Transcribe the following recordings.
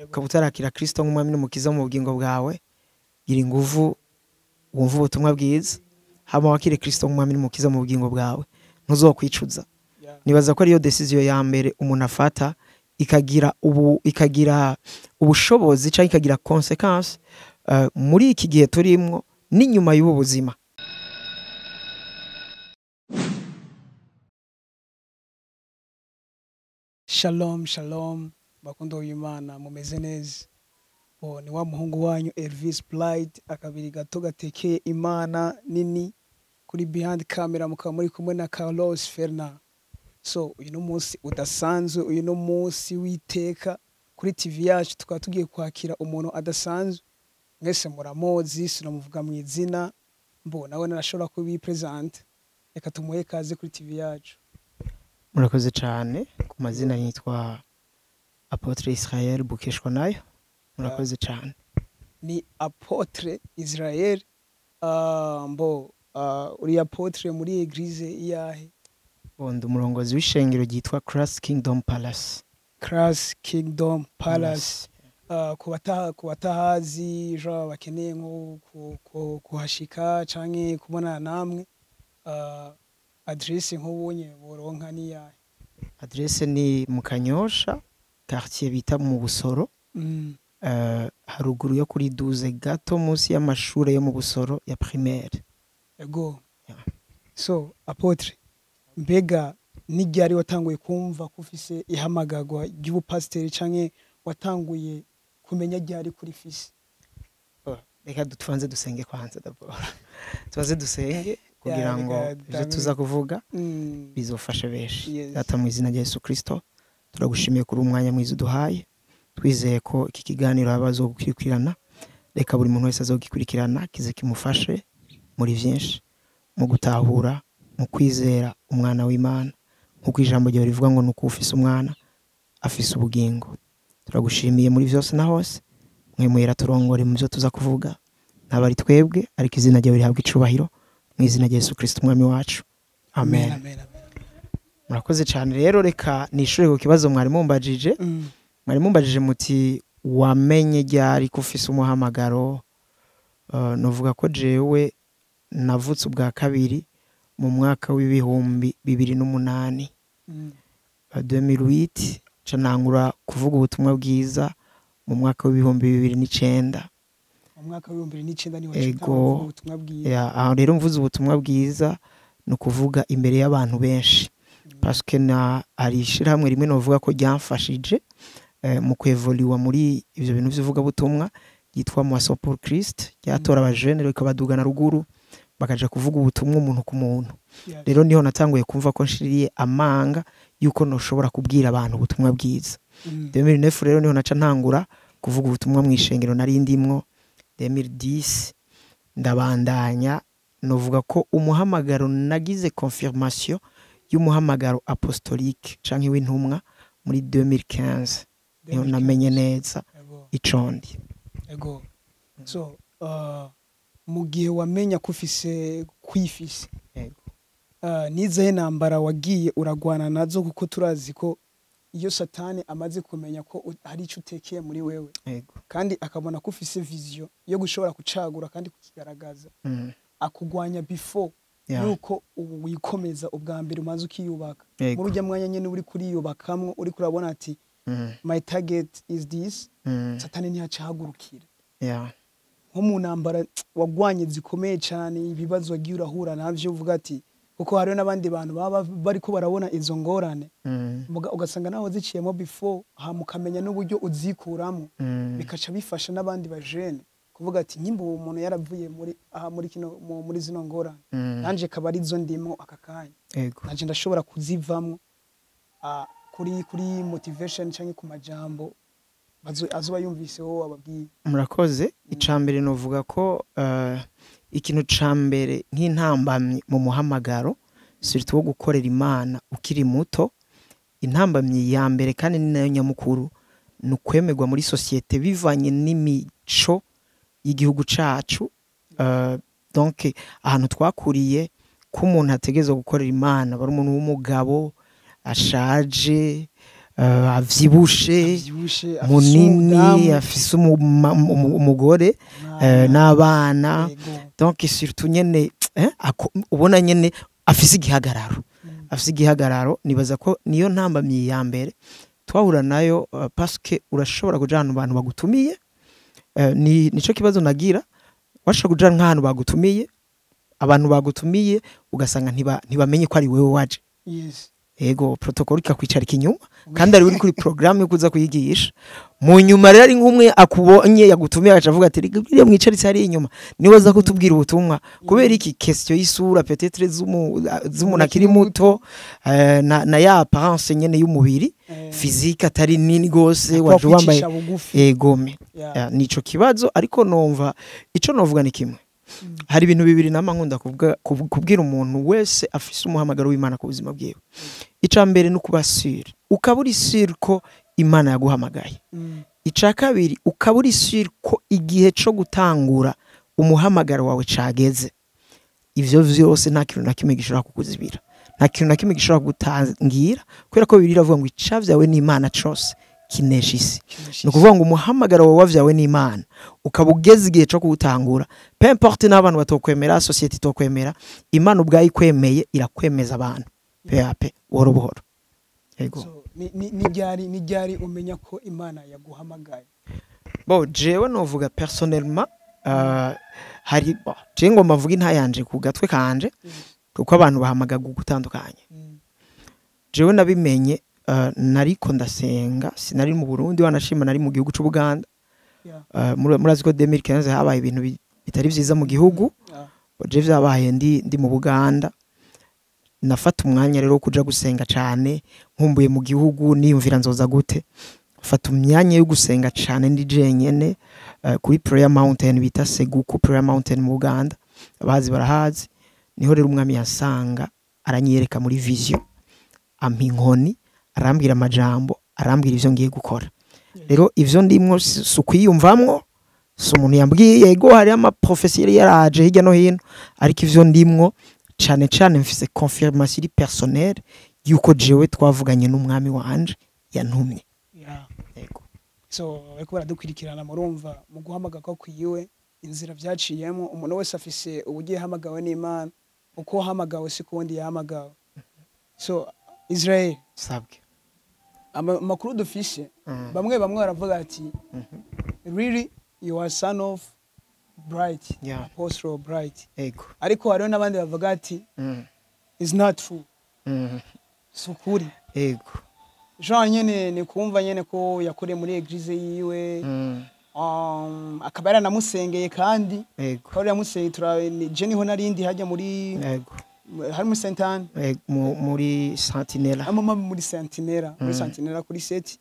Ukaba utarakira Kristo nk'umwami n'umukiza mu bugingo bwawe, gira inguvu wumve ubutumwa bwiza, hama wakire Kristo nk'umwami n'umukiza mu bugingo bwawe, ntuzokwicuza. Nibaza ko ariyo decision ya mbere umuntu afata ikagira ubushobozi cyangwa ikagira consequence muri iki gihe turimwo n'inyuma y'ubu buzima. Shalom shalom, bakundo b'Imana, mumeze neza? Bo ni wa muhungu wanyu Elvis Blight, akabiri gato gatekeye Imana nini. Kuri behind camera mukaba muri kumwe na Carlos Ferna. So uyu ni umunsi udasanzwe, uyu ni umunsi w'iteka kuri TV yacu. Tukaba tugiye kwakira umuntu adasanzwe, mwese muramuzi, sinamuvuga mu izina, mbo nawe narashobora kubipresent. Reka tumuhe kaze kuri TV yacu. Murakoze cyane. Ku mazina yitwa Apotre Israel Bukeshwa nayo. Murakoze cyane. Ni Apotre Israel, mbo uri apotre muri église iyahe? Ndi umurongozi w'ishengero ryitwa Christ Kingdom Palace. Christ Kingdom Palace. Ku batahazi, jo bakeneye nko kuhashika canke kubonana namwe, adresse nk'ubunye boronka ni yahe? Adresse ni mu Kanyosha, quartier bita mu Busoro, haruguru yo kuri 12 gato, munsi y'amashure yo mu Busoro ya primaire. Ego. Yeah. So apotre, mbega n'iryari watanguye kumva ko ufise ihamagagwa ry'ubupasiteri, canke watanguye kumenya ryari kuri fise? Reka tubanze dusenge kwanza, d'abord tubanze dusenge kugira ngo reka ivyo tuza kuvuga bizofasha benshi. Data, mu izina rya Yesu Kristo, turagushimiye kuri umwanya mwiza uduhaye. Twizeye ko iki kiganiro haba azogukurikirana, reka buri muntu wese azogikurikirana kize kimufashe muri vyinshi, mu gutahura, mu kwizera umwana w'Imana, nk'uko ijambo ryawe rivuga ngo nuko ufise umwana afise ubugingo. Turagushimiye muri vyose na hose. Mwe mwera turongore mu byo tuza kuvuga, ntabwo ari twebwe, ariko izina ryawe rihabwa icubahiro, mu izina rya Yesu Kristo umwami wacu, amen. Amen, amen. Murakoze cyane. Rero reka nishure ku kibazo mwari mumbajije. Mwari mumbajije muti: "Wamenye ryari ko ufise umuhamagaro?" Novuga ko jewe navutse ubwa kabiri mu mwaka w'2008, 2008, ca ntangura kuvuga ubutumwa bwiza mu mwaka w'2009. Mu mwaka w'2009 niho Ego. wacitanga ubutumwa bwiza? Ya, aho rero mvuze ubutumwa bwiza ni ukuvuga imbere y'abantu benshi, parce que na hari ishirahamwe rimwe novuga ko ryamfashije mu kwevoliwa muri ivyo bintu vy'ivugabutumwa, ryitwa Moisson pour Christ, ryatora abajene rikabadugana ruguru bakaja kuvuga ubutumwa umuntu ku muntu. Rero niho natanguye kumva ko nshiriye amanga yuko noshobora kubwira abantu ubutumwa bwiza. 2009 rero niho naca ntangura kuvuga ubutumwa mu ishengero nari ndimwo. 2010 ndabandanya. Novuga ko umuhamagaro nagize confirmation y'umuhamagaro apostolique canke w'intumwa muri 2015, niho 2015. namenye neza icondi. Ego. So mu gihe wamenya ko ufise kwifise, Ego. Nizahe ntambara wagiye uragwana nazo? Kuko turazi ko iyo Satani amaze kumenya ko hari icyo utekeye muri wewe, kandi akabona ko ufise vision yo gushobora kucagura kandi kukigaragaza, akugwanya before yuko ubu wikomeza. Ubwa mbere umaze ukiyubaka. Muri ujya mwanya nyene uri kuriyubakamwo, uri kurabona ati "My target is this", Satani ntiyacahagurukira. Nko mu ntambara wagwanye zikomeye cyane, ibibazo wagiye urahura navyo, uvuga ati, kuko hariho n'abandi bantu baba bariko barabona izo ngorane, ugasanga nawe ziciyemo before, hama ukamenya n'uburyo uzikuramo, bikaca bifasha n'abandi bajene kuvuga ati nyimba uwo muntu yaravuye muri aha, muri kino muri zino ngorane, nanje kaba ari zo ndimo aka kanya, nanje ndashobora kuzivamwo, kuri motivation canke ku majambo azoba yumvise wowe wababwiye. Murakoze. Icambere novuga ko ikintu ca mbere nk'intambamyi mu muhamagaro, surtout wo gukorera Imana ukiri muto, intambamyi ya mbere kandi ni nayo nyamukuru, ni ukwemerwa muri société bivanye n'imico y'igihugu cacu. Donc ahantu twakuriye ko umuntu ategerezwa gukorera Imana bari umuntu w'umugabo ashaje. Avyibushe, Avyibushe, afise munini, umudamu, afise umugore n'abana. Donc surtout nyene ubona nyene afise igihagararo, afise igihagararo. Nibaza ko niyo ntambamyi ya mbere twahura nayo, parce que urashobora kuja ahantu abantu bagutumiye, ni nico kibazo nagira. Washobora kuja nk'ahantu bagutumiye, abantu bagutumiye ugasanga ntibamenye ko ari wewe waje. Ego, protocole ikakwicarika inyuma kandi ari uri kuri programme yo kuza kuyigisha. Mu nyuma rero ari nk'umwe akubonye yagutumiye, agaca avuga ati: "Rega mwicaritse hari inyuma niwe aza kutubwira ubutumwa." Kubera iki? Question y'isura peut-être z'umuntu akiri muto, na ya apparence nyene y'umubiri, physique atari nini gose, waje wambaye kwicisha bugufi. Egome. Nico kibazo. Ariko numva ico novuga ni kimwe: hari ibintu bibiri nama nkunda kubwira umuntu wese afise umuhamagaro w'Imana ku buzima bwiwe. Ica mbere ni ukuba sûr, ukaba uri sûr ko Imana yaguhamagaye. Ica kabiri, ukaba uri sûr ko igihe co gutangura umuhamagaro wawe cageze. Ivyo vyose nta kintu na kimwe gishobora kukuzibira, nta kintu na kimwe gishobora kugutangira, kubera ko Bibiliya iravuga ngo icavyawe n'Imana cose kinesha isi. Ni ukuvuga ngo umuhamagaro wawe wavyawe n'Imana, ukaba ugeze igihe co kuwutangura, peu importe n'abantu batokwemera, société itokwemera, Imana ubwayo ikwemeye irakwemeza abantu peu à peu, buhoro buhoro. Yego. So, ni ryari umenya ko Imana yaguhamagaye? Bon, jewe novuga personnellement, hari, bon, jewe ngomba mvuga intayanje ku gatwe kanje, kuko abantu bahamagaga ugutandukanye. Jewe nabimenye, nariko ndasenga, sinari mu Burundi, wanashima nari mu gihugu c'Ubuganda. Murazi ko 2015 habaye ibintu bitari vyiza mu gihugu. Je vyabaye ndi mu Buganda. Nafata umwanya rero wo kuja gusenga cane, nkumbuye mu gihugu, niyumvira nzoza gute. Mfata umwanya yo gusenga cane ndi jenyene, kuri Prayer Mountain bita Seguku Prayer Mountain mu Buganda, abahazi barahazi. Niho rero umwami yasanga, aranyereka muri vision, ampa inkoni, arambwira amajambo, arambwira ivyo ngiye gukora. Rero ivyo ndimwo si ukwiyumvamwo, si umuntu yambwiye. Yego, hariho amaprofesi yari yaraje hirya no hino, ariko ivyo ndimwo cane cane mfise confirmation iri personnelle yuko jewe twavuganye n'umwami wanje yantumye. Yego. So bariko baradukurikirana, murumva mu guhamagara kwiwe inzira vyaciyemo. Umuntu wese afise uburyo yahamagawe n'Imana. Uko wahamagawe si kuwundi yahamagawe. So Israel, Sabwe. Amakuru dufise, bamwe bamwe baravuga ati really you are son of Bright, Apostle Bright. Ego. Ariko hariho n'abandi bavuga ati is not true, si ukuri. Jean nyene ni kumva nyene ko yakoreye muri église yiwe, akaba yaranamusengeye kandi akaba yaramusengeye. Je niho narindi hajya muri hari muri Sainte-Anne. Ego, muri Sentinella. Amama muri Sentinella, muri Sentinella kuri 7.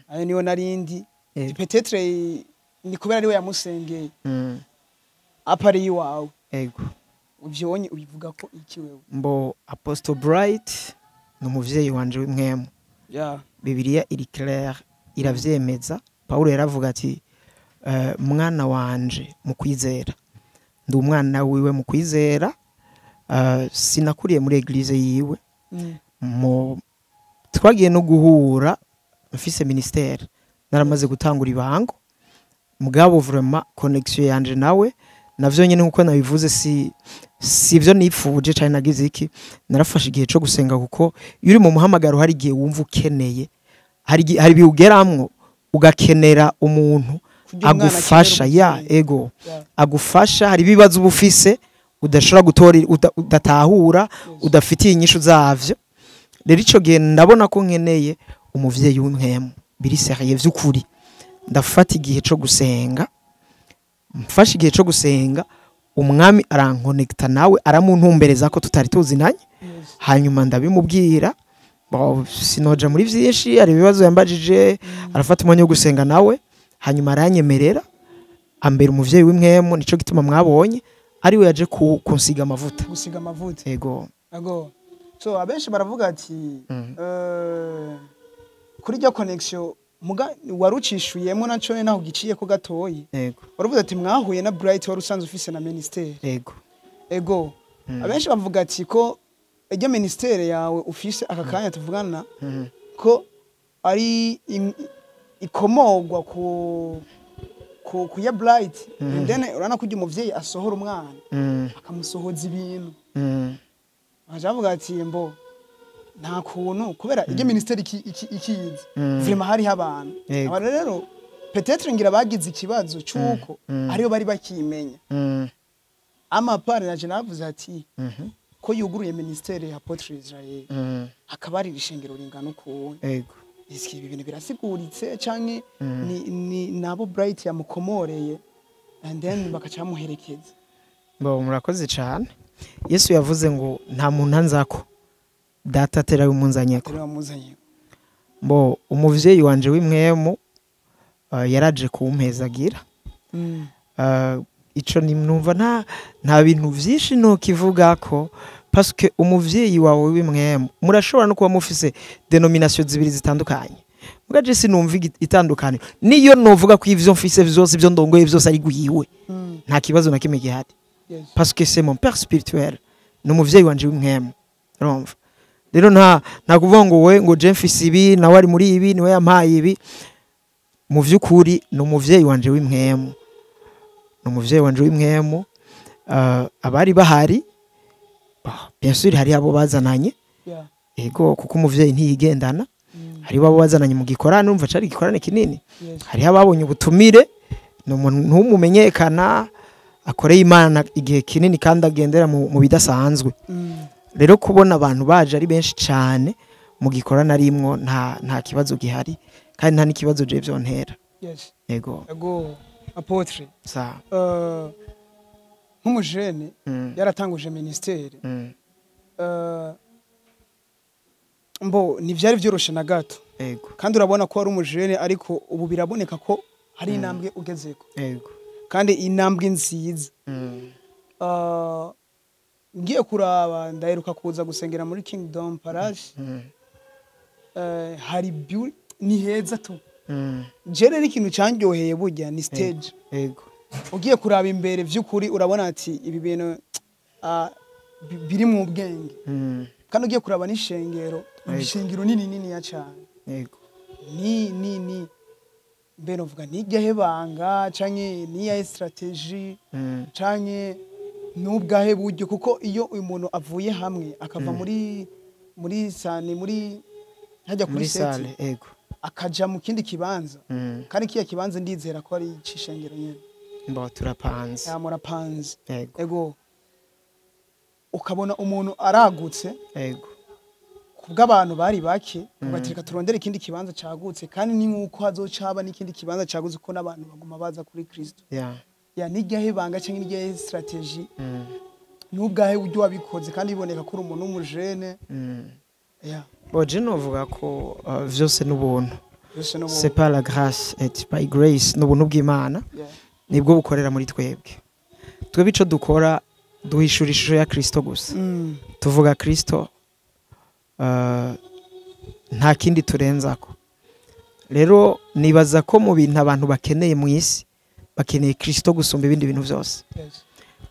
Ayo niho narindi. Peut-être ni kubera ariwe yamusengeye, à part iwawe. Uvyonye ubivuga ko iki wewe? Mbo Apostle Bright ni umuvyeyi wanje w'impwemu. Bibiliya iri claire, iravyemeza. Paulo yaravuga ati: "Mwana wanje mu kwizera." Ndi umwana wiwe mu kwizera. Sinakuriye muri église yiwe. Mu twagiye no guhura mfise ministère, naramaze gutangura ibango. Mugabo vraiment connexion yanje nawe navyo nyene, nkuko nabivuze, si ivyo nipfuje cyane. Nagize iki? Narafashe igihe co gusenga, kuko iyo uri mu muhamagaro hari igihe wumva ukeneye, hari ibihe ugeramwo ugakenera umuntu Kurya umwana agufasha. akenera Ya. umuvyeyi. Ego. Agufasha. Hari ibibazo uba ufise udashobora gutora, udatahura, udafitiye inyishu zavyo. Rero ico gihe ndabona ko nkeneye umuvyeyi w'impwemu biri sérieux vy'ukuri. Ndafata igihe co gusenga. Mfashe igihe co gusenga, umwami arankonekita nawe, aramuntumbereza ko tutari tuzinanye. Hanyuma ndabimubwira. Bo, sinoja muri vyinshi, hari ibibazo yambajije, arafata umwanya wo gusenga nawe, hanyuma aranyemerera, ambera umuvyeyi w'impwemu. Nico gituma mwabonye ariwe yaje kunsiga amavuta. Gusiga amavuta. Ego. Ago. So abenshi baravuga ati kuri rya connection muga warucishuyemo naco naho giciye ko gatoyi. Ego. Waravuze ati mwahuye na Bright wari usanzwe ufise na ministère. Ego. Ego. Abenshi bavuga ati ko ijya ministère yawe ufise aka kanya tuvugana ko Ari ikomogwa ku ya Bright, and then urabona ko ujya umuvyeyi asohora umwana, akamusohoza ibintu, akaja avuga ati mbo nta kuntu, kubera iryo ministeri ikiza, vraiment hariho abantu. Abantu rero peut-être ngira bagize ikibazo c'uko ariyo bari bakimenya. Amapare naje navuze ati ko yuguruye ministeri ya Apôtre Israel, hakaba hari ishengero ringana ukuntu, ese ibi bintu birasiguritse canke ni nabo Bright yamukomoreye and then bakaca bamuherekeza? Bo, murakoze cyane. Yesu yavuze ngo nta muntu anzako Data atera bimunzanyeko. Atari wamuzanye. Bo, umuvyeyi wanje w'impwemu yaraje kumpezagira. Ico ni numva nta bintu vyinshi nokivugako, parce que umuvyeyi wawe w'impwemu murashobora no kuba mufise dénomination zibiri zitandukanye, muga je sinumva itandukaniro. Niyo novuga ko ivyo mfise vyose, ivyo ndongoye vyose ari gwiwe, nta kibazo na kimwe gihari, parce que c'est mon père spirituel, ni umuvyeyi wanje w'impwemu. Urumva rero nta kuvuga ngo we ngo je mfise ibi, nawe ari muri ibi, niwe yampaye ibi. Mu vy'ukuri ni umuvyeyi wanje w'impwemu, ni umuvyeyi wanje w'impwemu. Abari bahari, bah, bien sûr hari abo bazananye. Ego, kuko umuvyeyi ntiyigendana. Hari abo bazananye mu gikorane, urumva cari igikorane kinini. Hariho ababonye ubutumire, ni umuntu ntumumenyekana akoreye Imana igihe kinini kandi agendera mu bidasanzwe. Rero kubona abantu baje ari benshi cyane mu gikorana arimwo, nta kibazo gihari kandi nta n'ikibazo je vyontera. Yego. Ego, Apôtre. Sa. Nk'umujene yaratanguje ministeri, mbo ntivyari vyoroshe na gato. Kandi urabona ko ari umujene, ariko ubu biraboneka ko hari intambwe ugezeko, kandi intambwe nziza. Ngiye kuraba, ndaheruka kuza gusengera muri Kingdom Palace. Hari ni heza tu. Je rero ikintu candyoheye burya ni stage. Ugiye kuraba imbere, vy'ukuri urabona ati ibi bintu biri mu bwenge. Kandi ugiye kuraba n'ishengero, ishengero nini nini ya cyane. Ni mbe novuga nijyahe banga canke niyahe stratégie canke n'ubwahe buryo? Kuko iyo uyu muntu avuye hamwe akava muri sani, muri hajya kuri muri seti, salle, ego, akaja mu kindi kibanza, kandi kiya kibanza ndizera ko ari icishengero nyene. Mbo turapanze. Murapanze. Ego. Ego, ukabona umuntu aragutse kubw'abantu bari bake, ugatereka turondere ikindi kibanza cagutse, kandi ni nk'uko hazocaba n'ikindi kibanza cagutse, kuko n'abantu baguma baza kuri Kristo. Ya nijyahe banga canke nijyahe stratégie, n'ubwahe buryo wabikoze, kandi biboneka ko uri umuntu w'umujene? Ya. Bo, je novuga ko vyose n'ubuntu. Byose n'ubuntu. C'est pas la grâce et by grace, n'ubuntu bw'Imana. Nibwo bukorera muri twebwe. Twebwe ico dukora, duhishura ishusho ya Kristo gusa. Tuvuga Kristo, nta kindi turenzako. Rero nibaza ko mu bintu abantu bakeneye mu isi, bakeneye Kristo gusumba ibindi bintu vyose,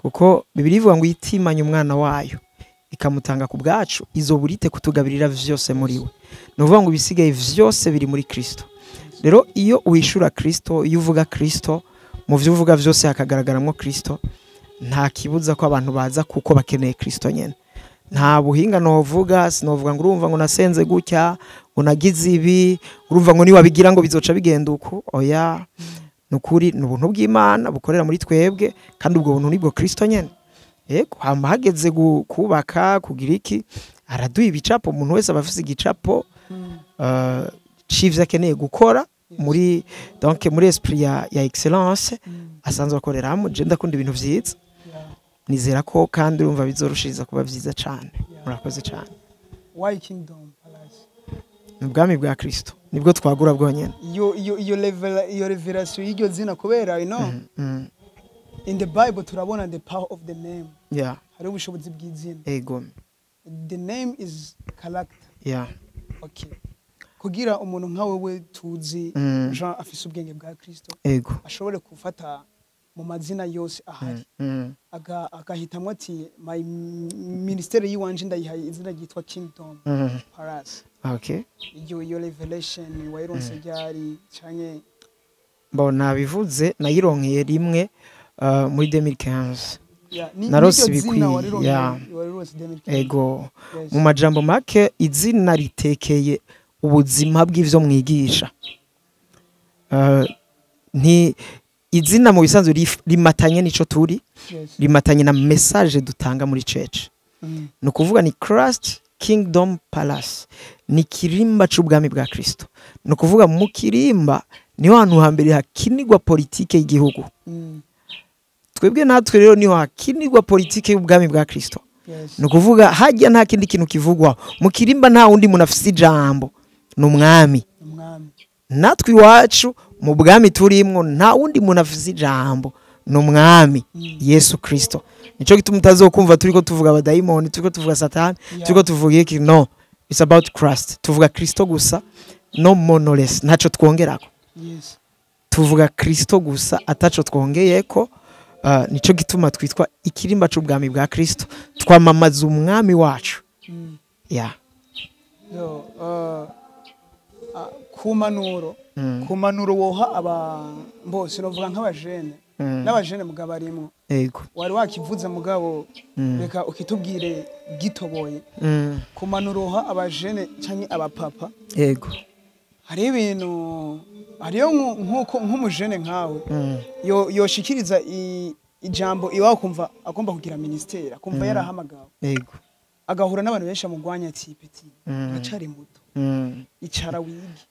kuko Bibiliya ivuga ngo itimanye umwana wayo ikamutanga ku bwacu, izoburite kutugabirira vyose muri we. Ni ukuvuga ngo ibisigaye vyose biri muri Kristo. Rero iyo uhishura Kristo, iyo uvuga Kristo, mu vyo uvuga vyose hakagaragaramwo Kristo, nta kibuza ko abantu baza, kuko bakeneye Kristo nyene. Nta buhinga novuga, sinovuga ngo urumva ngo nasenze gutya, ngo nagize ibi, urumva ngo niwabigira ngo bizoca bigenda uko. Oya, nukuri ni ubuntu bw'Imana bukorera muri twebwe, kandi ubwo buntu nibwo Kristo nyene. Yego, hama hageze kubaka, kugira iki, araduha ibicapo. Umuntu wese aba afise igicapo c'ivyo akeneye gukora muri, donc muri esprit ya excellence asanzwe akoreramo. Je ndakunda ibintu vyiza. Nizera ko kandi urumva bizorushiriza kuba vyiza cane. Murakoze cane. Why Kingdom Palace? Ni ubwami bwa Kristo, nibwo twagura bwonyene. Iyo level, iyo revelation y'iryo zina, kubera in the Bible turabona the power of the name. Hari ubushobozi bw'izina. The name is character. Okay, kugira umuntu nka wewe tuzi, Jean afise ubwenge bwa Kristo, ashobore gufata Mu mazina yose ahari, agahitamwo ati my ministère yiwanje ndayihaye izina ryitwa Kingdom Palace. Iyo revelation wayironse ryari canke? Bon, nabivuze, nayironkeye rimwe muri 2015. Yeah, ni Narose niryo zina ibikwiye, warironkeye? Yeah. Warironse 2015? Ego. Yes. Mu majambo make, izina ritekeye ubuzima bw'ivyo mwigisha. Nti izina mu bisanzwe rimatanye n'ico turi, rimatanye na message dutanga muri church. Ni ukuvuga ni Christ Kingdom Palace, ni kirimba c'ubwami bwa Kristo. Ni ukuvuga mu kirimba niho hantu hambere hakinirwa politike y'igihugu. Twebwe natwe rero niho hakinirwa politike y'ubwami bwa Kristo. Ni ukuvuga hajya nta kindi kintu kivugwaho mu kirimba, nta wundi muntu afise ijambo, ni umwami. Umwami. Natwe iwacu mu bwami turimwo nta wundi muntu afise ijambo, ni umwami Yesu Kristo. Nico gituma utazokumva turiko tuvuga abadayimoni, turiko tuvuga Satani, turiko tuvuga iki. No, it's about Christ. Tuvuga Kristo gusa, no more no less, ntaco twongerako. Tuvuga Kristo gusa ataco twongeyeko. Nico gituma twitwa ikirimba c'ubwami bwa Kristo, twamamaza umwami wacu. Yeah. Yo, ku manuro woha aba bose, novuga nk'abajene n'abajene mugabo arimwo, wari wakivuze mugabo, reka ukitubwire gitoboye. Ku manuro woha abajene canke abapapa, hariho ibintu, hariyo nk'uko nk'umujene nkawe yoshikiriza ijambo iwawe, kumva agomba kugira ministère, akumva yarahamagawe, agahura n'abantu benshi amugwanya ati: "Petit, uracari muto, icara wige,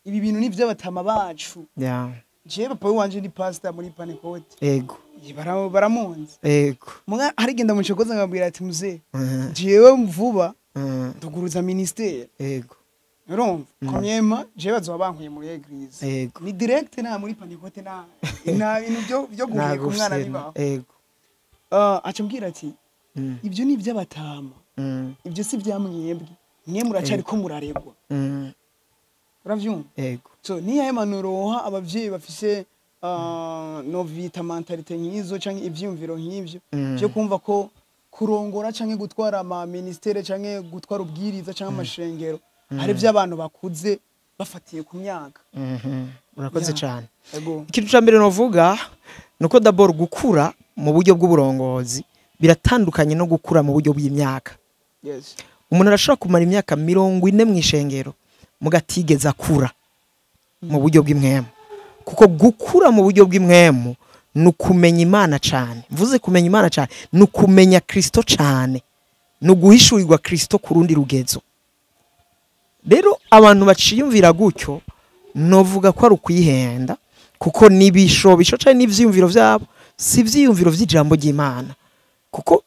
ibi bintu ni ivy'abatama bacu." Jewe papa wanje ni pastor muri Pentecote. Baramunzi. Muga harigenda mucokoza nkabwira ati: "Muzee, jewe vuba nduguruza ministère." Urumva komyema jewe bazoba bankuye muri église. Ni direct, nta muri Pentecote, nta bintu byo guheka umwana bibaho. Aca mbwira ati: "Ibyo ni iby'abatama, ibyo si ibya mwebwe, mwe muracari ko muraregwa." Uravyumva? Ego. So niyahe manuro woha abavyeyi bafise novita mentalité nk'izo canke ivyiyumviro nk'ivyo byo kumva ko kurongora canke gutwara ama ministère canke gutwara ubwiriza canke amashengero hari ivy'abantu bakuze bafatiye ku myaka? Urakoze cane. Ego. Ikintu ca mbere novuga nuko d'abord gukura mu buryo bw'uburongozi biratandukanye no gukura mu buryo bw'imyaka. Umuntu arashobora kumara imyaka 40 mu ishengero mugatigeza akura mu buryo bw'impwemu, kuko gukura mu buryo bw'impwemu ni ukumenya Imana cane. Mvuze kumenya Imana cane, ni ukumenya Kristo cane, ni uguhishurirwa Kristo ku rundi rugezo. Rero abantu baciyumvira gutyo novuga ko ari ukwihenda, kuko n'ibishobisho canke n'ivyiyumviro vyabo si ivyiyumviro vy'ijambo ry'Imana. Kuko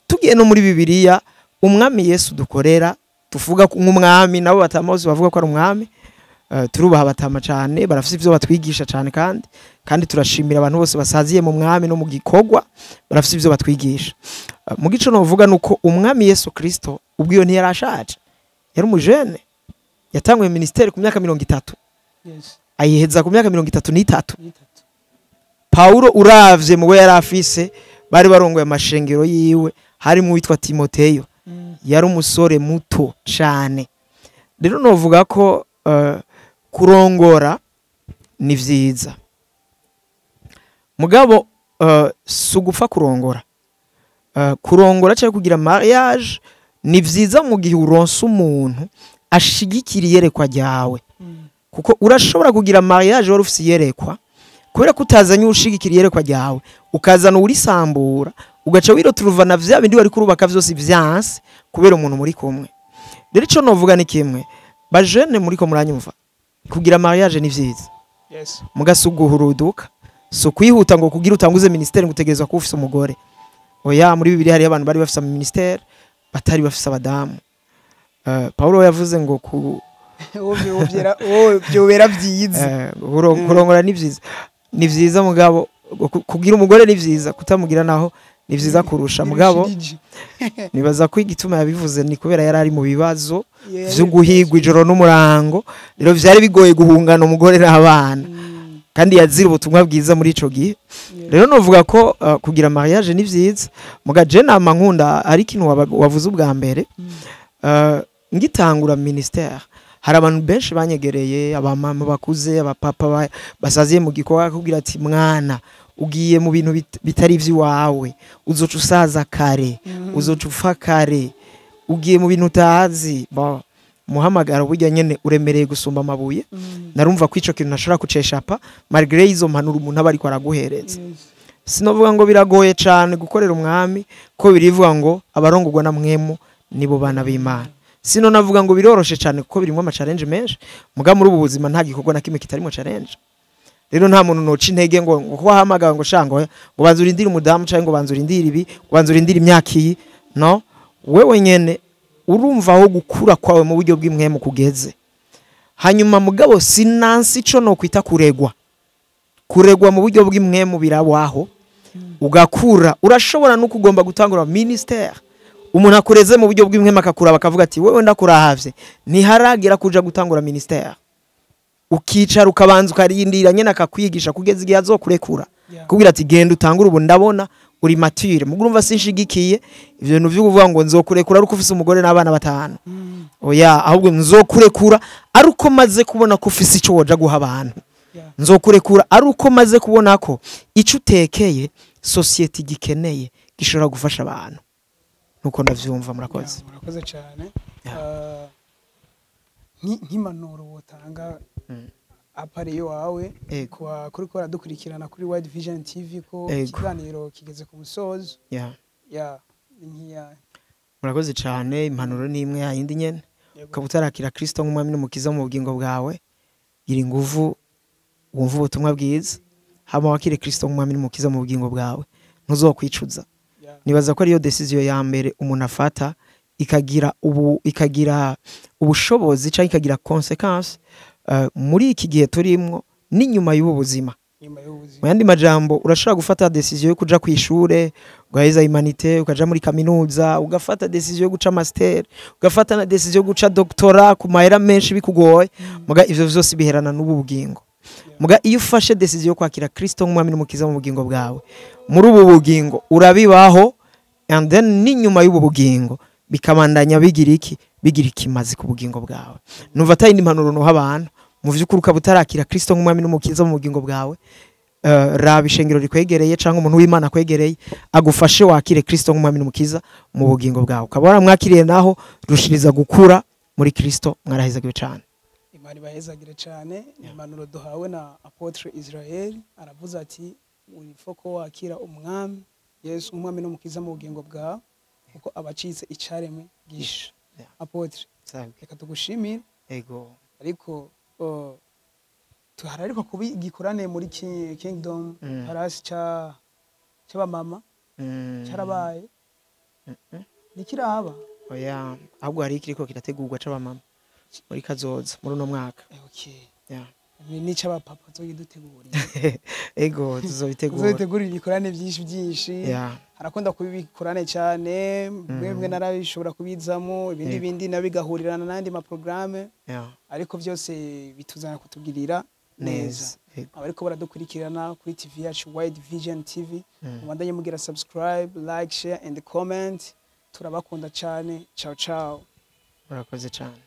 tugiye no muri Bibiliya, umwami Yesu dukorera, tuvuga ko nk'umwami, nabo batama bose bavuga ko ari umwami. Turubaha batama cane, barafise ivyo batwigisha cane, kandi turashimira abantu bose basaziye mu mwami no mu gikorwa, barafise ivyo batwigisha. Mu gico novuga nuko umwami Yesu Kristo ubwiyo ntiyarashaje, yari umujene, yatanguye ministère ku myaka 30, ayiheza ku myaka 33. 33. Paulo uravye mu we yari afise bari barongoye amashengero yiwe, harimo uwitwa Timoteyo, yari umusore muto cane. Rero novuga ko kurongora ni vyiza, mugabo si ugupfa kurongora. Kurongora cyangwa kugira mariage ni vyiza mu gihe uronse umuntu ashigikira iyerekwa ryawe, kuko urashobora kugira mariage wari ufise iyerekwa, kubera ko utazanye ushigikira iyerekwa ryawe ukazana urisambura, ugaca wiroturuvana vya bindi wari kurubaka vyose vyanse kubera umuntu muri kumwe. Rero ico novuga ni kimwe: bajene muriko muranyumva, kugira mariage ni vyiza, mugasuguhuruduka, si ukwihuta ngo kugira utanguze ministère ngo utegerezwa kuba ufise umugore. Oya, muri Bibiliya hariyo abantu bari bafise ama ministère batari bafise abadamu. Paulo yavuze ngo ku Wowe byobera vyiza. Kurongora ni vyiza, ni vyiza, mugabo kugira umugore ni vyiza, kutamugira naho ni vyiza kurusha. Mugabo Birushirije. nibaza ko igituma yabivuze ni kubera yari ari mu bibazo Yeah, vyo guhigwa ijoro n'umurango, rero vyari bigoye guhungana umugore n'abana. Kandi yazira ubutumwa bwiza muri ico gihe. Rero novuga ko kugira mariage ni vyiza, muga je nama nkunda ari ikintu wavuze ubwa mbere. Ngitangura ministère, hari abantu benshi banyegereye, abamama bakuze, abapapa basaziye mu gikorwa, akubwira ati: "Mwana, ugiye mu bintu bitari ivy'iwawe, uzoca usaza kare, uzoca upfa kare, ugiye mu bintu utazi." Bon, muhamagaro burya nyene uremereye gusumba amabuye. Narumva ko ico kintu ntashobora kuceshapa malgré izo mpanuro umuntu aba ariko araguhereza. Sinovuga ngo biragoye cane gukorera Umwami, ko birivuga ngo abarongorwa na Mwemu nibo bana b'Imana. Sino navuga ngo biroroshe cane, kuko birimo ama challenge menshi. Muga muri ubu buzima nta gikorwa na kimwe kitarimo challenge. Rero nta muntu noca intege ngo kuba ahamagawe ngo shango ngo banza urindire umudamu, canke ngo banza urindire ibi, ngo banza urindire imyaka iyi. No wewe nyene urumva aho gukura kwawe mu buryo bw'impwemu kugeze. Hanyuma mugabo sinansi ico no kwita kuregwa. Kuregwa mu buryo bw'impwemu birabaho, ugakura, urashobora no kugomba gutangura ministère. Umuntu akureze mu buryo bw'impwemu akakura, bakavuga ati: "Wewe ndakurahavye, ntiharagera kuja gutangura ministère." Ukicara, ukabanza ukarindira nyene akakwigisha kugeza igihe azokurekura, kubwira ati: "Genda utangure, ubu ndabona uri mature." Mugo urumva sinshigikiye ivyo bintu vyo kuvuga ngo nzokurekura ari uko ufise umugore n'abana batanu. Oya, ahubwo nzokurekura ari uko maze kubona ko ufise ico woja guha abantu. Nzokurekura ari uko maze kubona ko ico utekeye société gikeneye, gishobora gufasha abantu. Nuko ndavyumva. Murakoze. Yeah, murakoze cyane. Nk'impanuro wotanga apare iwawe kuwa kuri ko baradukurikirana kuri Wide Vision TV, ko ikiganiro kigeze ku musozo, ya ni nk'iya? Murakoze cyane. Impanuro ni imwe yayindi nyene: ukaba utarakira Kristo nk'Umwami n'Umukiza mu bugingo bwawe, gira inguvu wumve ubutumwa bwiza, hama wakire Kristo nk'Umwami n'Umukiza mu bugingo bwawe, ntuzokwicuza. Nibaza ko ariyo décision ya mbere umuntu afata ikagira ubushobozi cyangwa ikagira conséquence muri iki gihe turimwo n'inyuma y'ubu buzima. Nyuma y'ubuzima. Mu yandi majambo, urashobora gufata décision yo kuja kw'ishure, ugaheza humanités, ukaja muri kaminuza, ugafata décision yo guca master, ugafata na décision yo guca doctorat ku mahera menshi bikugoye. Muga ivyo vyose biherana n'ubu bugingo. Muga iyo ufashe décision yo kwakira Kristo nk'Umwami n'Umukiza mu bugingo bwawe, muri ubu bugingo urabibaho, and then n'inyuma y'ubu bugingo bikabandanya bigira iki? Bigira ikimazi ku bugingo bwawe. Numva atari impanuro noha abantu. Mu vy'ukuri, ukaba utarakira Kristo nk'Umwami n'Umukiza mu bugingo bwawe, raba ishengero rikwegereye cyangwa umuntu w'Imana akwegereye agufashe wakire Kristo nk'Umwami n'Umukiza mu bugingo bwawe. Ukaba waramwakiriye naho, rushiriza gukura muri Kristo. Mwarahezagiwe cyane. Imana ibahezagire cyane. Ni impanuro duhawe na Apôtre Israel. Aravuze ati urifo ko wakira Umwami Yesu Umwami n'Umukiza mu bugingo bwawe, kuko abacitse icaremwe gisha. Apôtre, reka tugushimire. Ego. Ariko tuhari ariko kuba igikorane muri Kingdom Palace ca cy'abamama cyarabaye, nikiraba? Oya, ahubwo hari ikiriko kirategurwa c'abamama muri kazoza, muri uno mwaka. Okay. Yeah. Ni n'ic'abapapa tuzogidutegurira. Ego, tuzobitegura. Tuzobitegurira ibikorane byinshi byinshi. Harakunda kuba ibikorane cyane, bimwe narabishobora kubizamo, ibindi bindi nabyo bigahurirana n'andi maporogaramu, ariko byose bituzana kutugirira neza. Neza. Ego. Abariko baradukurikirana kuri TV yacu Wide Vision TV, mubandanye mugira subscribe, like, share and comment. Turabakunda cyane. Ciao ciao. Murakoze cyane.